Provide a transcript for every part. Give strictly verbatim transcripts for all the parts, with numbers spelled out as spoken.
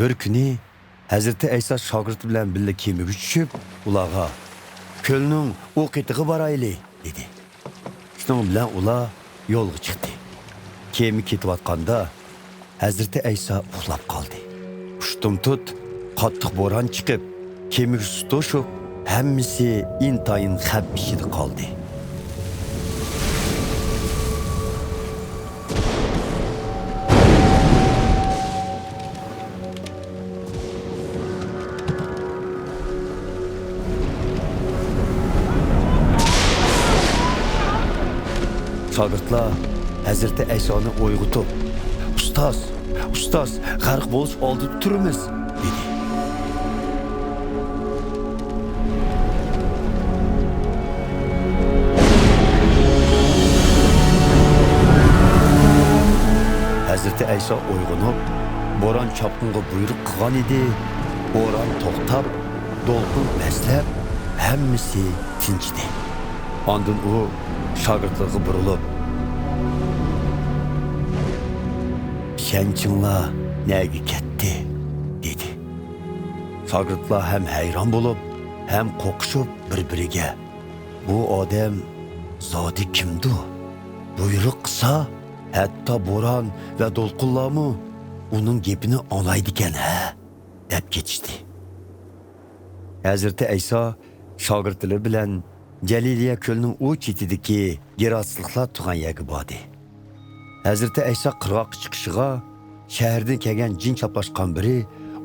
بىر كۈنى ھەزرىتى ئەيسا شاگىرتى بىلەن بىللە كېمىگە چۈشۈپ، ئۇلارغا، «كۆلنىڭ ئۇ قېتىغا بارايلى» دېدى. شۇنىڭ بىلەن ئۇلار يولغا چىقتى. كېمە كېتىۋاتقاندا، ھەزرىتى ئەيسا ئۇخلاپ قالدى. ئۇشتۇمتۇت قاتتىق بوران چىقىپ، كېمىگە سۇ توشۇپ، ھەممىسى ئىنتايىن خەۋپ ئىچىدە قالدى. شاگىرتلار ھەزرىتى ئەيسانى ئويغىتىپ، «ئۇستاز، ئۇستاز، غەرق بولۇش ئالدىدا تۇرىمىز» دېدى. ھەزرىتى ئەيسا ئويغىنىپ، بوران چاپقۇنغا بۇيرۇق قىلغان ئىدى. بوران توختاپ، دولقۇن پەسلەپ، ھەممىسى تىنچىدى. ئاندىن ئۇ شاگىرتلىرىغا بۇرۇلۇپ، «ئىشەنچىڭلار نەگە كەتتى؟» دېدى. شاگىرتلار ھەم ھەيران بولۇپ، ھەم قورقۇشۇپ بىر-بىرىگە، «بۇ ئادەم زادى كىمدۇ؟ بۇيرۇق قىلسا، ھەتتا بوران ۋە دولقۇنلارمۇ ئۇنىڭ گېپىنى ئاڭلايدىكەن، ھە؟» دەپ كېتىشتى. ھەزرىتى ئەيسا شاگىرتلىرى بىلەن جەلىلىيە كۆلىنىڭ ئۇ چېتىدىكى گېراتسلىقلار تۇرغان يەرگە باردى. ھەزرىتى ئەيسا قىرغاققا چىقىشىغا، شەھەردىن كەلگەن جىن چاپلاشقان بىرى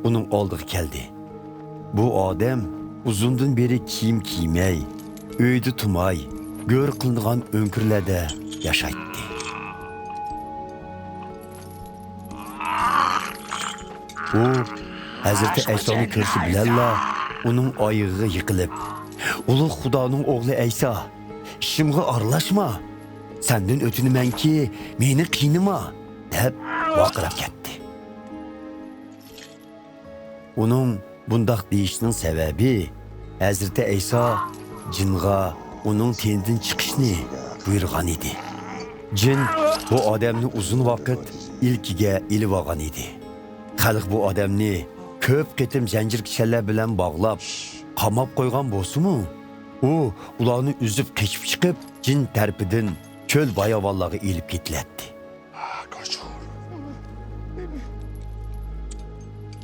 ئۇنىڭ ئالدىغا كەلدى. بۇ ئادەم ئۇزۇندىن بېرى كىيىم كىيمەي، ئۆيدە تۇرماي، گۆر قىلىنغان ئۆڭكۈرلەردە ياشايتتى. ئۇ ھەزرىتى ئەيسانى كۆرۈشى بىلەنلا ئۇنىڭ ئايىغىغا يىقىلىپ، «ئۇلۇغ خۇدانىڭ ئوغلى ئەيسا، ئىشىمغا ئارىلاشما! سەندىن ئۆتۈنىمەنكى، مېنى قىينىما!» دەپ ۋارقىراپ كەتتى. ئۇنىڭ بۇنداق دېيىشىنىڭ سەۋەبى، ھەزرىتى ئەيسا جىنغا ئۇنىڭ تېنىدىن چىقىشنى بۇيرۇغان ئىدى. جىن بۇ ئادەمنى ئۇزۇن ۋاقىت ئىلكىگە ئېلىۋالغان ئىدى. خەلق بۇ ئادەمنى كۆپ قېتىم زەنجىر كىشەنلەر بىلەن باغلاپ، قاماپ قويغان بولسىمۇ، ئۇ ئۇلارنى ئۈزۈپ قېچىپ چىقىپ، جىن تەرىپىدىن چۆل باياۋانلارغا ئېلىپ كېتىلەتتى.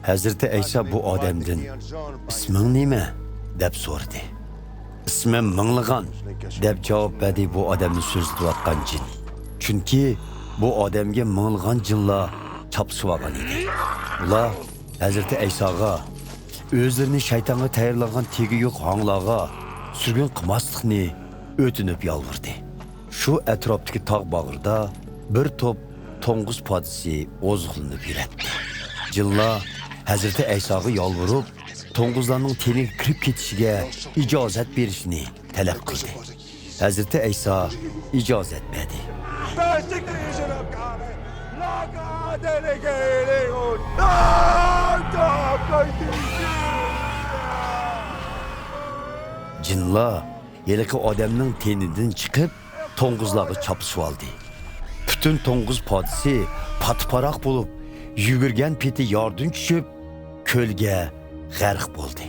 ھەزرىتى ئەيسا بۇ ئادەمدىن، «ئىسمىڭ نېمە؟» دەپ سورىدى. «ئىسمىم مىڭلىغان» دەپ جاۋاب بەردى بۇ ئادەمنى سۆزلىتىۋاتقان جىن. چۈنكى بۇ ئادەمگە مىڭلىغان جىنلار چاپلىشىۋالغان ئىدى. ئۇلار ھەزرىتى ئەيساغا، ئۆزلىرىنى شەيتانغا تەييارلانغان تېگى يوق ھاڭلارغا سۈرگۈن قىلماسلىقنى ئۆتۈنۈپ يالۋۇردى. شۇ ئەتراپتىكى تاغ باغرىدا بىر توپ توڭگۇز پادىسى ئوزۇقلىنىپ يۈرەتتى. جىنلار ھەزرىتى ئەيساغا يالۋۇرۇپ، توڭگۇزلارنىڭ تېنىگە كىرىپ كېتىشىگە ئىجازەت بېرىشنى تەلەپ قىلدى. ھەزرىتى ئەيسا ئىجازەت بەردى. جىنلار ھېلىقى ئادەمنىڭ تېنىدىن چىقىپ، توڭگۇزلارغا چاپلىشىۋالدى. پۈتۈن توڭگۇز پادىسى پاتىپاراق بولۇپ، يۈگۈرگەن پېتى ياردىن چۈشۈپ، كۆلگە غەرق بولدى.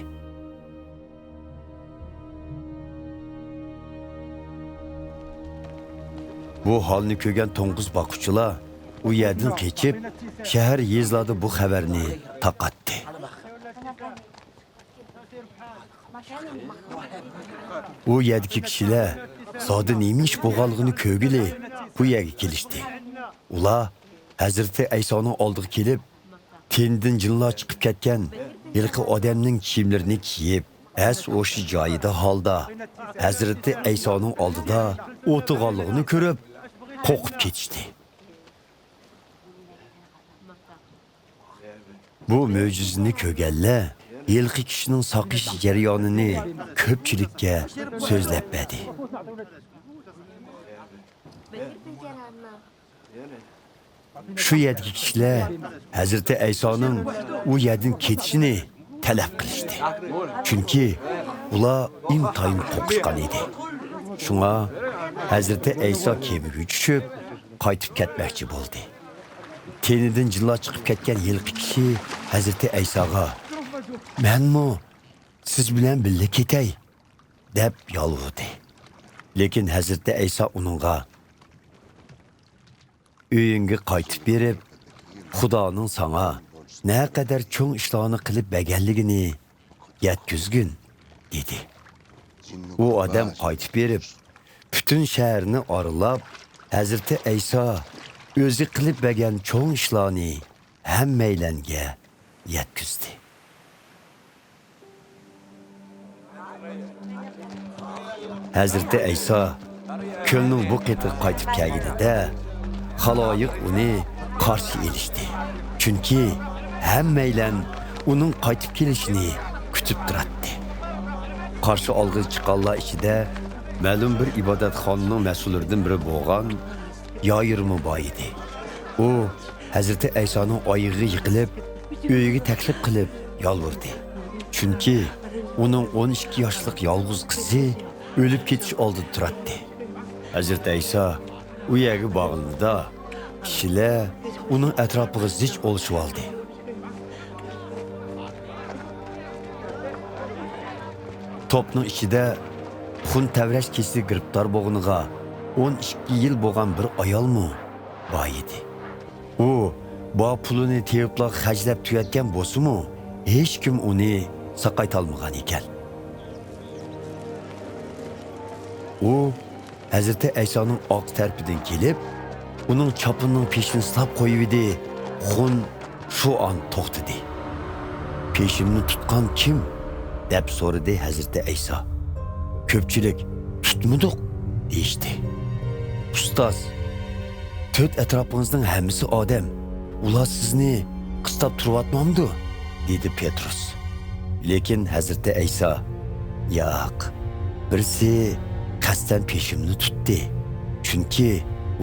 بۇ ھالنى كۆرگەن توڭگۇز باققۇچىلار ئۇ يەردىن قېچىپ، شەھەر، يېزىلاردا بۇ خەۋەرنى تارقاتتى. ئۇ يەردىكى كىشىلەر زادى نېمە ئىش بولغانلىقىنى كۆرگىلى بۇ يەرگە كېلىشتى. ئۇلار ھەزرىتى ئەيسانىڭ ئالدىغا كېلىپ، تېنىدىن جىنلار چىقىپ كەتكەن ھېلىقى ئادەمنىڭ كىيىملىرىنى كىيىپ، ھەس-ھوشى جايىدا ھالدا ھەزرىتى ئەيسانىڭ ئالدىدا ئولتۇرغانلىقىنى كۆرۈپ، قورقۇپ كېتىشتى. بۇ مۆجىزىنى كۆرگەنلەر ھېلىقى كىشىنىڭ ساقىيىش جەريانىنى كۆپچىلىككە سۆزلەپ بەردى. شۇ يەردىكى كىشىلەر ھەزرىتى ئەيسانىڭ ئۇ يەردىن كېتىشىنى تەلەپ قىلىشتى. چۈنكى ئۇلار ئىنتايىن قورقۇشقان ئىدى. شۇڭا ھەزرىتى ئەيسا كېمىگە چۈشۈپ، قايتىپ كەتمەكچى بولدى. تېنىدىن جىنلار چىقىپ كەتكەن ھېلىقى كىشى ھەزرىتى ئەيساغا، «مەنمۇ سىز بىلەن بىللە كېتەي» دەپ يالۋۇردى. لېكىن ھەزرىتى ئەيسا ئۇنىڭغا، «ئۆيۈڭگە قايتىپ بېرىپ، خۇدانىڭ ساڭا نەقەدەر چوڭ ئىشلارنى قىلىپ بەرگەنلىكىنى يەتكۈزگىن» دېدى. ئۇ ئادەم قايتىپ بېرىپ، پۈتۈن شەھەرنى ئارىلاپ، ھەزرىتى ئەيسا ئۆزى قىلىپ بەرگەن چوڭ ئىشلارنى ھەممەيلەنگە يەتكۈزدى. ھەزرىتى ئەيسا كۆلنىڭ بۇ قېتىغا قايتىپ كەلگىنىدە، خالايىق ئۇنى قارشى ئېلىشتى. چۈنكى ھەممەيلەن ئۇنىڭ قايتىپ كېلىشىنى كۈتۈپ تۇراتتى. قارشى ئالغىلى چىققانلار ئىچىدە مەلۇم بىر ئىبادەتخانىنىڭ مەسئۇللىرىدىن بىرى بولغان يايىرمۇ بار ئىدى. ئۇ ھەزرىتى ئەيسانىڭ ئايىغىغا يىقىلىپ، ئۆيىگە تەكلىپ قىلىپ يالۋۇردى. چۈنكى ئۇنىڭ ئون ئىككى ياشلىق يالغۇز قىزى ئۆلۈپ كېتىش ئالدىدا تۇراتتى. ھەزرىتى ئەيسا ئۇ يەرگە بارغىنىدا، كىشىلەر ئۇنىڭ ئەتراپىغا زىچ ئولىشىۋالدى. توپنىڭ ئىچىدە خۇن تەۋرەش كېسىلىگە گىرىپتار بولغىنىغا ئون ئىككى يىل بولغان بىر ئايالمۇ بار ئىدى. ئۇ بار پۇلىنى تېۋىپلارغا خەجلەپ تۈگەتكەن بولسىمۇ، ھېچكىم ئۇنى ساقايتالمىغان ئىكەن. ئۇ ھەزرىتى ئەيسانىڭ ئارقا تەرىپىدىن كېلىپ، ئۇنىڭ چاپىنىنىڭ پېشىنى سىلاپ قويۇۋىدى. خۇن شۇ ئان توختىدى. «پېشىمنى تۇتقان كىم؟» دەپ سورىدى ھەزرىتى ئەيسا. كۆپچىلىك، «تۇتمىدۇق» دېيىشتى. «ئۇستاز، تۆت ئەتراپىڭىزنىڭ ھەممىسى ئادەم. ئۇلار سىزنى قىستاپ تۇرۇۋاتمامدۇ؟» دېدى پېتروس. لېكىن ھەزرىتى ئەيسا، «ياق، بىرسى قەستەن پېشىمنى تۇتتى، چۈنكى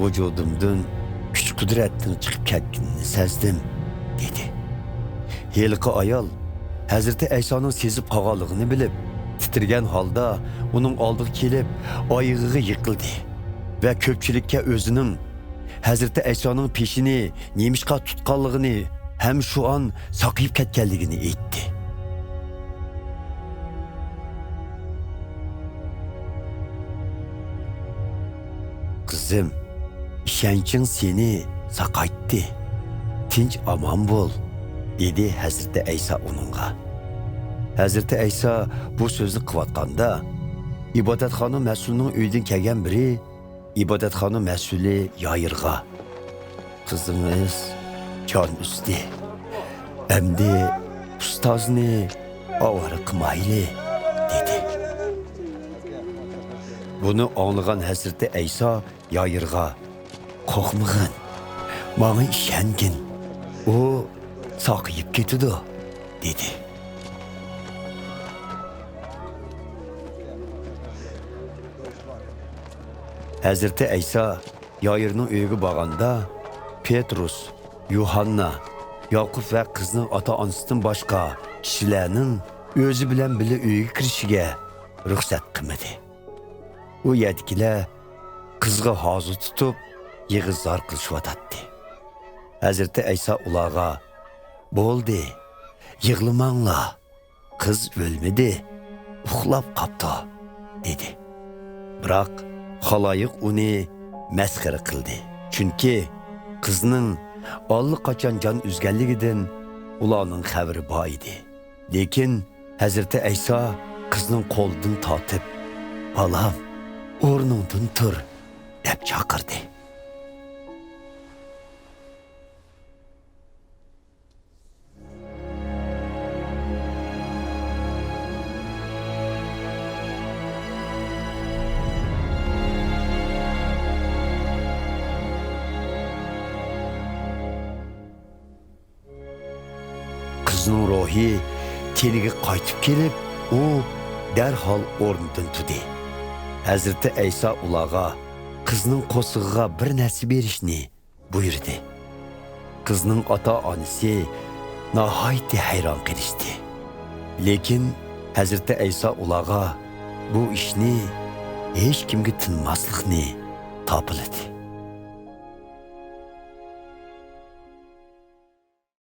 ۋۇجۇدۇمدىن كۈچ-قۇدرەتنىڭ چىقىپ كەتكىنىنى سەزدىم» دېدى. ھېلىقى ئايال ھەزرىتى ئەيسانىڭ سېزىپ قالغانلىقىنى بىلىپ، تىترىگەن ھالدا ئۇنىڭ ئالدىغا كېلىپ، ئايىغىغا يىقىلدى ۋە كۆپچىلىككە ئۆزىنىڭ ھەزرىتى ئەيسانىڭ پېشىنى نېمىشقا تۇتقانلىقىنى ھەم شۇ ئان ساقىيىپ كەتكەنلىكىنى ئېيتتى. «قىزىم، ئىشەنچىڭ سېنى ساقايتتى. تىنچ-ئامان بول» دېدى ھەزرىتى ئەيسا ئۇنىڭغا. ھەزرىتى ئەيسا بۇ سۆزنى قىلىۋاتقاندا، ئىبادەتخانا مەسئۇلىنىڭ ئۆيىدىن كەلگەن بىرى ئىبادەتخانا مەسئۇلى يايىرغا، «قىزىڭىز جان ئۈزدى. ئەمدى ئۇستازنى ئاۋارە قىلمايلى» دېدى. بۇنى ئاڭلىغان ھەزرىتى ئەيسا يايىرغا، «قورقمىغىن، ماڭا ئىشەنگىن، ئۇ ساقىيىپ كېتىدۇ» دېدى. ھەزرىتى ئەيسا يايىرنىڭ ئۆيىگە بارغاندا، پېتروس، يۇھاننا، ياقۇپ ۋە قىزنىڭ ئاتا-ئانىسىدىن باشقا كىشىلەرنىڭ ئۆزى بىلەن بىللە ئۆيگە كىرىشىگە رۇخسەت قىلمىدى. ئۇ يەردىكىلەر قىزغا ھازا تۇتۇپ، يىغا-زار قىلىشىۋاتاتتى. ھەزرىتى ئەيسا ئۇلارغا، «بولدى، يىغلىماڭلار. قىز ئۆلمىدى، ئۇخلاپ قاپتۇ» دېدى. بىراق خالايىق ئۇنى مەسخىرە قىلدى. چۈنكى قىزنىڭ ئاللىقاچان جان ئۈزگەنلىكىدىن ئۇلارنىڭ خەۋىرى بار ئىدى. لېكىن ھەزرىتى ئەيسا قىزنىڭ قولىدىن تارتىپ، «بالام، ئورنۇڭدىن تۇر» دەپ چاقىردى. قىزنىڭ روھى تېنىگە قايتىپ كېلىپ، ئۇ دەرھال ئورنىدىن تۇردى. ھەزرىتى ئەيسا ئۇلارغا قىزنىڭ قورسىقىغا بىر نەرسە بېرىشنى بۇيرۇدى. قىزنىڭ ئاتا-ئانىسى ناھايىتى ھەيران قېلىشتى. لېكىن ھەزرىتى ئەيسا ئۇلارغا بۇ ئىشنى ھېچكىمگە تىنماسلىقنى تاپىلىدى.